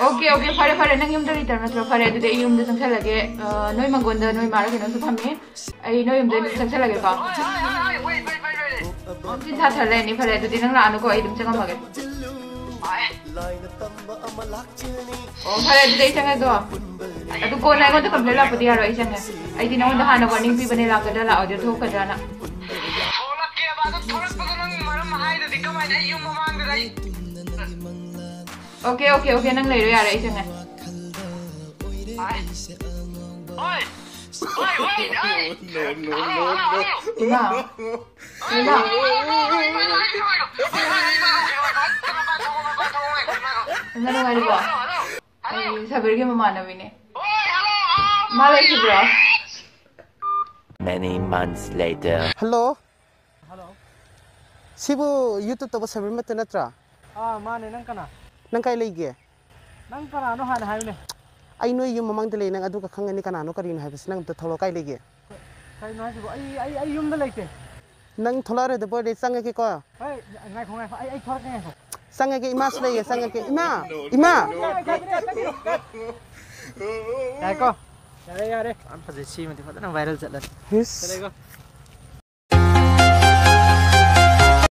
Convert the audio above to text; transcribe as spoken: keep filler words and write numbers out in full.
Okay, okay, ꯐꯔꯦ, ꯐꯔꯦ, ꯅꯪ ꯌꯨꯝꯗ ꯂꯩꯇꯕ ꯅꯠꯇ꯭ꯔꯣ? ꯐꯔꯦ, ꯑꯗꯨꯗꯤ ꯑꯩ ꯌꯨꯝꯗ ꯆꯪꯁꯜꯂꯒꯦ꯫ ꯑ, ꯅꯣꯏ ꯃꯪꯒꯣꯟꯗ ꯅꯣꯏ ꯃꯥꯔ ꯀꯩꯅꯣꯝꯁꯨ ꯐꯝꯃꯤ꯫ ꯑꯩ ꯅꯣꯏ ꯌꯨꯝꯗ ꯑꯗꯨꯝ ꯆꯪꯁꯜꯂꯒꯦꯀꯣ꯫ ꯍꯣꯏ, ꯍꯣꯏ, ꯍꯣꯏ, wait, wait, wait, wait. ꯅꯨꯡꯊꯤꯟ ꯁꯥꯊꯜꯂꯅꯤ꯫ ꯐꯔꯦ, ꯑꯗꯨꯗꯤ ꯅꯪ ꯂꯥꯛꯑꯅꯨꯀꯣ, ꯑꯩ ꯑꯗꯨꯝ ꯆꯪꯉꯝꯃꯒꯦ꯫ ꯑꯣ, ꯐꯔꯦ, ꯑꯗꯨꯗꯤ ꯑꯩ ꯆꯪꯉꯒꯦꯀꯣ꯫ ꯑꯗꯨ ꯀꯣꯟꯅ ꯑꯩꯉꯣꯟꯗ complain ꯂꯥꯛꯄꯗꯤ ꯌꯥꯔꯣꯏ, ꯑꯩ ꯆꯪꯉꯦ꯫ ꯑꯩꯗꯤ ꯅꯉꯣꯟꯗ ꯍꯥꯟꯅ warning ꯄꯤꯕꯅꯦ, ꯂꯥꯛꯀꯗ꯭ꯔꯥ ꯂꯥꯛꯑꯣꯏꯗ꯭ꯔꯥ, ꯊꯣꯛꯀꯗ꯭ꯔꯥꯅ꯫ ꯊꯣꯛꯂꯛꯀꯦꯕ, ꯑꯗꯨ ꯊꯣꯛꯂꯛꯄꯗꯣ ꯅꯪ ꯃꯔꯝ ꯍꯥꯏꯗ꯭ꯔꯗꯤ ꯀꯃꯥꯏꯅ ꯑꯩ ꯌꯨꯝ ꯃꯃꯥꯡꯗ ꯂꯩ? ꯑꯣꯀꯦ, ꯑꯣꯀꯦ, ꯑꯣꯀꯦ, ꯅꯪ ꯂꯩꯔꯣ ꯌꯥꯔꯦ, ꯑꯩ ꯆꯪꯉꯦ꯫ ꯍꯣꯏ, ꯍꯣꯏ, ꯍꯣꯏ, ꯍꯣꯏ. ꯏꯃꯥ, ꯏꯃꯥ, ꯏꯃꯥ ꯅꯨꯡꯉꯥꯏꯔꯤꯕꯣ? ꯑꯩ ꯁꯕꯤꯔꯒꯤ ꯃꯃꯥꯟꯅꯕꯤꯅꯦ꯫ ꯃꯥ ꯂꯩꯈꯤꯕ꯭ꯔꯣ? Many months later. Hello. Hello. ꯁꯤꯕꯨ YouTube ꯇꯧꯕ ꯁꯕꯤꯔꯃꯠꯇ ꯅꯠꯇ꯭ꯔꯥ? ꯑꯥ, ꯃꯥꯅꯦ, ꯅꯪ ꯀꯅꯥ? ꯅꯪ ꯀꯥꯏ ꯂꯩꯒꯦ? ꯅꯪ ꯀꯅꯥꯅꯣ ꯍꯥꯟꯅ ꯍꯥꯏꯌꯨꯅꯦ꯫ ꯑꯩ ꯅꯣꯏ ꯌꯨꯝ ꯃꯃꯥꯡꯗ ꯂꯩ, ꯅꯪ ꯑꯗꯨꯒ ꯈꯪꯒꯅꯤ ꯀꯅꯥꯅꯣ ꯀꯔꯤꯅꯣ ꯍꯥꯏꯕꯁꯤ꯫ ꯅꯪ ꯑꯝꯇ ꯊꯣꯛꯂꯛꯑꯣ, ꯀꯥꯏ ꯂꯩꯒꯦ? ꯀꯩꯅꯣ ꯍꯥꯏꯁꯤꯕꯣ? ꯑꯩ, ꯑꯩ, ꯑꯩ ꯌꯨꯝꯗ ꯂꯩꯇꯦ꯫ ꯅꯪ ꯊꯣꯛꯂꯛꯑꯔꯣꯏꯗꯕ ꯑꯣꯏꯔꯗꯤ ꯆꯪꯉꯒꯦꯀꯣ꯫ ꯍꯣꯏ, ꯉꯥꯏꯈꯣ, ꯉꯥꯏꯈꯣ, ꯑꯩ, ꯑꯩ ꯊꯣꯛꯂꯛꯀꯦ, ꯉꯥꯏꯈꯣ꯫ ꯆꯪꯉꯒꯦ, ꯏꯃꯥꯁꯨ ꯂꯩꯌꯦ, ꯆꯪꯉꯒꯦ꯫ ꯏꯃꯥ! ꯏꯃꯥ! ꯌꯥꯔꯦꯀꯣ, ꯌꯥꯔꯦ, ꯌꯥꯔꯦ꯫ ꯌꯥꯝ ꯐꯖꯩ, ꯁꯤꯃꯗꯤ ꯐꯖꯅ viral ꯆꯠꯂꯅꯤ꯫ ꯏꯁ꯫ ꯆꯠꯂꯦꯀꯣ꯫